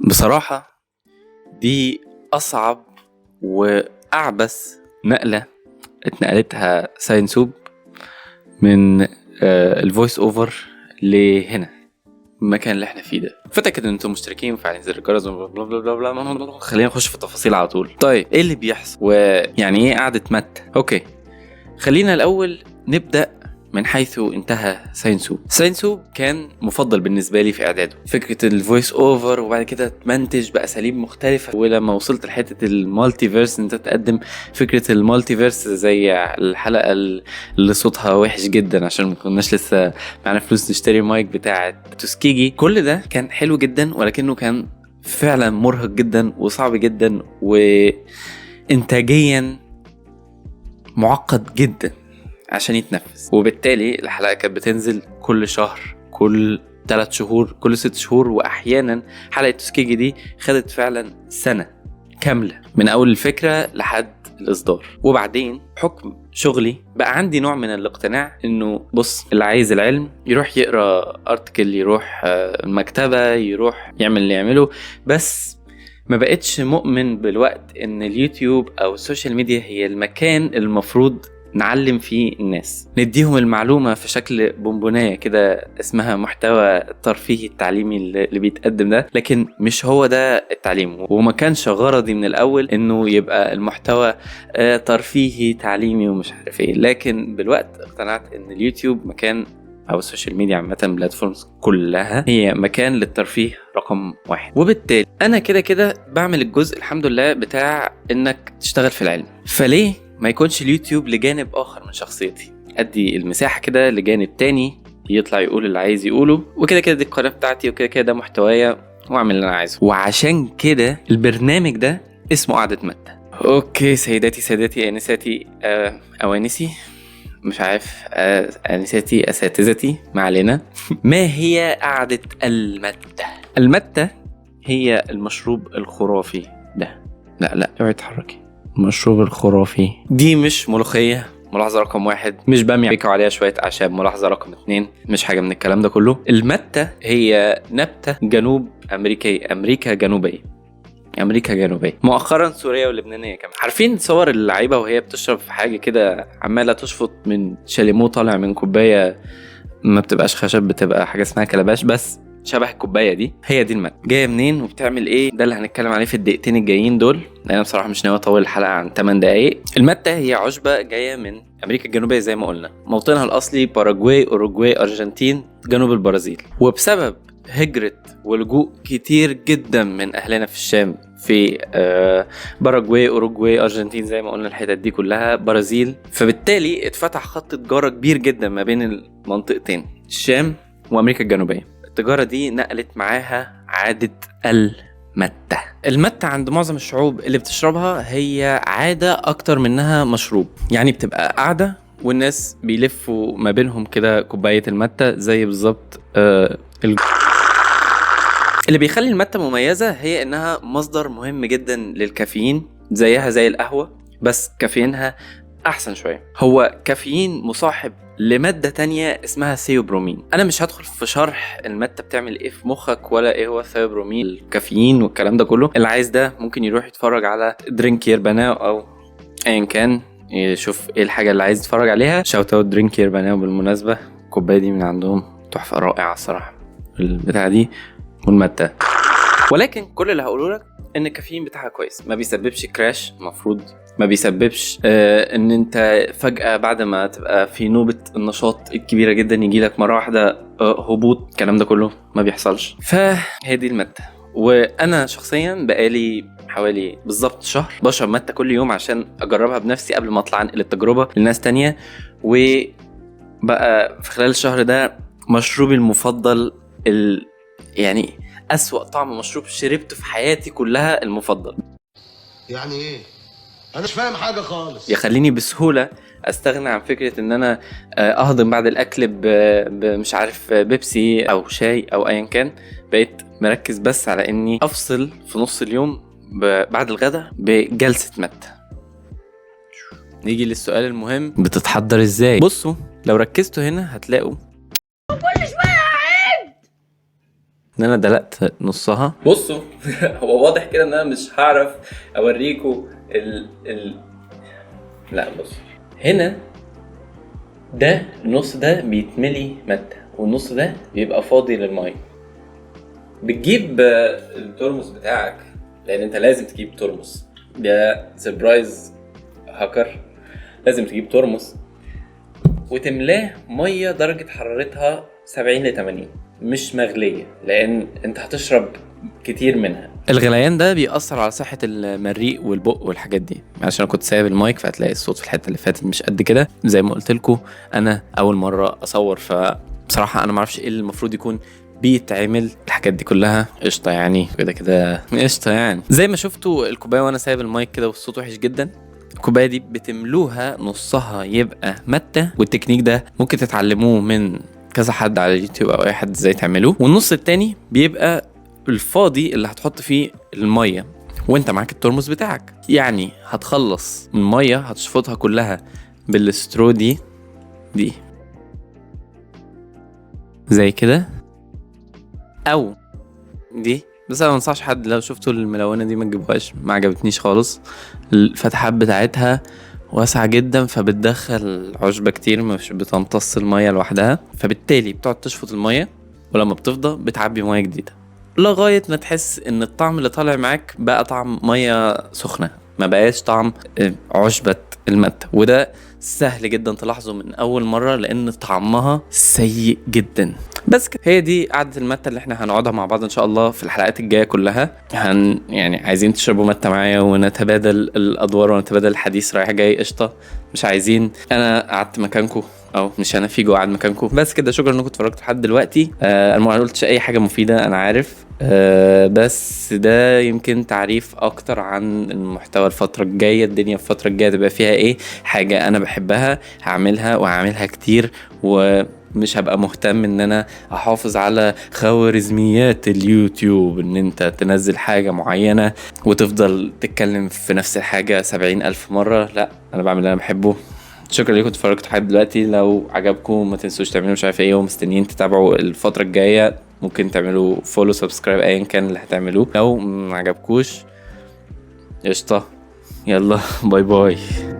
بصراحة دي أصعب وأعبث نقلة اتنقلتها ساينسوب من ال voice over لهنا، المكان اللي احنا فيه ده. فتأكد ان انتم مشتركين وفعلين زر الجرس blah blah blah blah. خلينا نخش في التفاصيل على طول. طيب، ايه اللي بيحصل ويعني ايه قعدة متة؟ okay، خلينا الاول نبدا من حيث انتهى ساينسوب. ساينسوب كان مفضل بالنسبة لي في اعداده، فكرة ال voice over وبعد كده تمنتج باساليب مختلفه، ولما وصلت لحته ال multiverse، انت تقدم فكرة ال multiverse زي الحلقة اللي صوتها وحش جدا عشان ما كناش لسه معانا فلوس نشتري مايك بتاعه توسكيجي. كل ده كان حلو جدا، ولكنه كان فعلا مرهق جدا وصعب جدا وانتاجيا معقد جدا عشان يتنفذ. وبالتالي الحلقة كانت بتنزل كل شهر، كل 3 شهور، كل 6 شهور، وأحيانا حلقة توسكيجي دي خدت فعلا سنة كاملة من أول الفكرة لحد الإصدار. وبعدين حكم شغلي بقى عندي نوع من الاقتناع انه بص، اللي عايز العلم يروح يقرا article، يروح المكتبه، يروح يعمل اللي يعمله، بس ما بقتش مؤمن بالوقت ان اليوتيوب او ال social media هي المكان المفروض نعلم فيه الناس، نديهم المعلومة في شكل بونبوناية كده اسمها محتوى الترفيهي التعليمي اللي بيتقدم ده، لكن مش هو ده التعليم. وما كانش غرضي من الأول إنه يبقى المحتوى ترفيهي تعليمي ومش عارف إيه، لكن بالوقت اقتنعت إن اليوتيوب مكان، او ال social media عامة، platforms كلها هي مكان للترفيه رقم واحد. وبالتالي انا كده كده بعمل الجزء الحمد لله بتاع انك تشتغل في العلم، فليه ما يكونش اليوتيوب لجانب اخر من شخصيتي؟ ادي المساحة كده لجانب تاني يطلع يقول اللي عايز يقوله، وكده كده دي القناة بتاعتي، وكده كده ده محتوايا، واعمل اللي انا عايزه. وعشان كده البرنامج ده اسمه قعدة متة. okay، سيداتي سادتي انساتي اوانسي، مش عارف، انساتي اساتذتي، ما علينا. ما هي قعدة المتة؟ المتة هي المشروب الخرافي ده. لا لا، اوعي تتحركي. المشروب الخرافي دي مش ملوخية، ملاحظة رقم واحد، مش بامية بيكوا عليها شوية أعشاب، ملاحظة رقم اتنين، مش حاجة من الكلام ده كله. المتة هي نبتة جنوب أمريكية، أمريكا جنوبية، امريكا الجنوبية، مؤخرا سوريا ولبنانيه كمان. عارفين صور اللعيبة وهي بتشرب في حاجة كده عماله تشفط من شاليمو طالع من كوباية ما بتبقاش خشب، بتبقى حاجة اسمها calabash بس شبه الكوباية دي؟ هي دي المتة. جاية منين وبتعمل ايه؟ ده اللي هنتكلم عليه في الدقيقتين الجايين دول، لان انا بصراحة مش ناوي اطول الحلقة عن 8 دقائق. المتة هي عشبه جاية من امريكا الجنوبية زي ما قلنا، موطنها الاصلي باراجواي، اوروجواي، ارجنتين، جنوب البرازيل. وبسبب هجرة ولجوء كتير جدا من أهلنا في الشام في باراجواي، أوروجواي، أرجنتين، زي ما قلنا الحتت دي كلها، برازيل، فبالتالي اتفتح خط تجارة كبير جدا ما بين المنطقتين، الشام وأمريكا الجنوبية. التجارة دي نقلت معاها عادة المتة. المتة عند معظم الشعوب اللي بتشربها هي عادة أكتر منها مشروب، يعني بتبقى قاعدة والناس بيلفوا ما بينهم كده كوباية المتة زي بالظبط اللي بيخلي المتة مميزة هي إنها مصدر مهم جدا للكافيين، زيها زي القهوة بس كافيينها أحسن شوية. هو كافيين مصاحب لمادة تانية اسمها theobromine. أنا مش هدخل في شرح المتة بتعمل إيه في مخك ولا إيه هو ال theobromine، الكافيين والكلام ده كله. اللي عايز ده ممكن يروح يتفرج على Drink Yerba Now أو أيا كان، يشوف إيه الحاجة اللي عايز يتفرج عليها. shout out Drink Yerba Now بالمناسبة، الكوباية دي من عندهم تحفة رائعة الصراحة، البتاعة دي والمتة. ولكن كل اللي هقوله لك ان الكافيين بتاعها كويس، ما بيسببش crash، المفروض ما بيسببش ان انت فجأة بعد ما تبقى في نوبة النشاط الكبيرة جدا يجي لك مرة واحدة هبوط. الكلام ده كله ما بيحصلش. فهي دي المتة. وانا شخصيا بقالي حوالي بالظبط شهر بشرب متة كل يوم عشان اجربها بنفسي قبل ما اطلع انقل التجربة لناس تانية، وبقى في خلال الشهر ده مشروبي المفضل، يعني أسوأ طعم مشروب شربته في حياتي كلها المفضل. يعني ايه؟ انا مش فاهم حاجة خالص. يخليني بسهولة استغنى عن فكرة ان انا اهضم بعد الاكل بمش عارف بيبسي او شاي او ايا كان. بقيت مركز بس على اني افصل في نص اليوم بعد الغداء بجلسة متة. نيجي للسؤال المهم، بتتحضر ازاي؟ بصوا، لو ركزتوا هنا هتلاقوا كل شوية. ان انا دلقت نصها. بصوا هو واضح كده ان انا مش هعرف اوريكم ال ال لا بص هنا، ده النص ده بيتملي متة والنص ده بيبقى فاضي للمية. بتجيب الترمس بتاعك، لان انت لازم تجيب ترمس، ده surprise hacker، لازم تجيب ترمس وتملاه مية درجه حرارتها 70 ل 80، مش مغليه، لان انت هتشرب كتير منها. الغليان ده بيأثر على صحة المريء والبق والحاجات دي. عشان انا كنت سايب المايك فهتلاقي الصوت في الحتة اللي فاتت مش قد كده. زي ما قلت لكم انا اول مرة اصور، فبصراحة انا معرفش ايه اللي المفروض يكون بيتعمل. الحاجات دي كلها قشطة يعني، كده كده قشطة يعني. زي ما شفتوا الكوباية وانا سايب المايك كده والصوت وحش جدا، الكوباية دي بتملوها نصها يبقى متة، والتكنيك ده ممكن تتعلموه من كذا حد على اليوتيوب او اي حد ازاي تعملوه. والنص التاني بيبقى الفاضي اللي هتحط فيه المية وانت معاك الترمس بتاعك. يعني هتخلص المية هتشفطها كلها بال straw دي زي كده او دي، بس انا ما انصحش حد، لو شفتوا الملونة دي ما تجيبوهاش، ما عجبتنيش خالص. الفتحات بتاعتها واسعة جدا فبتدخل عشبه كتير، مش بتمتص المية لوحدها، فبالتالي بتقعد تشفط المية، ولما بتفضى بتعبي مية جديدة لغاية ما تحس ان الطعم اللي طالع معاك بقى طعم مية سخنة، ما بقاش طعم عشبه المتة. وده سهل جدا تلاحظه من اول مرة لان طعمها سيء جدا. بس كده، هي دي قعدة المتة اللي احنا هنقعدها مع بعض ان شاء الله في الحلقات الجاية كلها. يعني عايزين تشربوا متة معايا ونتبادل الادوار ونتبادل الحديث رايح جاي، قشطه. مش عايزين انا قعدت مكانكم، او مش انا فيجو قعد مكانكم. بس كده، شكرا انكم اتفرجتوا لحد دلوقتي. انا ما قلتش اي حاجة مفيدة انا عارف، بس ده يمكن تعريف اكتر عن المحتوى الفترة الجاية. الدنيا الفترة الجاية تبقى فيها ايه، حاجة انا بحبها هعملها وهعملها كتير، ومش هبقى مهتم ان انا احافظ على خوارزميات اليوتيوب، ان انت تنزل حاجة معينة وتفضل تتكلم في نفس الحاجة 70,000 مرة. لا، انا بعمل اللي انا بحبه. شكرا لكم اتفرجتوا لحد دلوقتي. لو عجبكم ما تنسوش تعملوا مش عارف ايه، ومستنيين تتابعوا الفترة الجاية. ممكن تعملوا follow subscribe ايا كان اللي هتعملوه. لو ما عجبكوش قشطة، يلا bye bye.